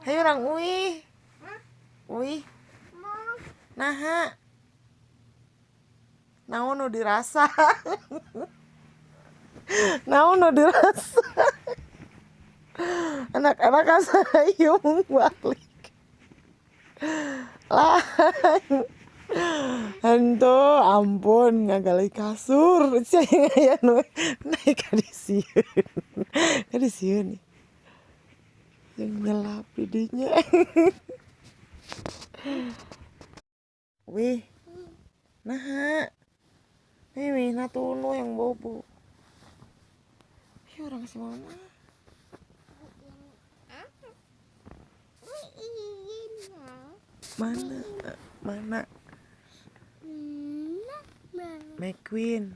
Hayu urang uih. Uih. Naha? Naon nu dirasa? Naon nu dirasa? Anak-anak kasayung balik. Lah. Henteu, ampun, ngagaleuh kasur. Sia aya nu naik ka disieun. Ka disieun. Jeung nyelap di dinya. Wih. Naha? Wih, nah tunu yang bobo. Ih, orang si mama. Mana? Mana? McQueen.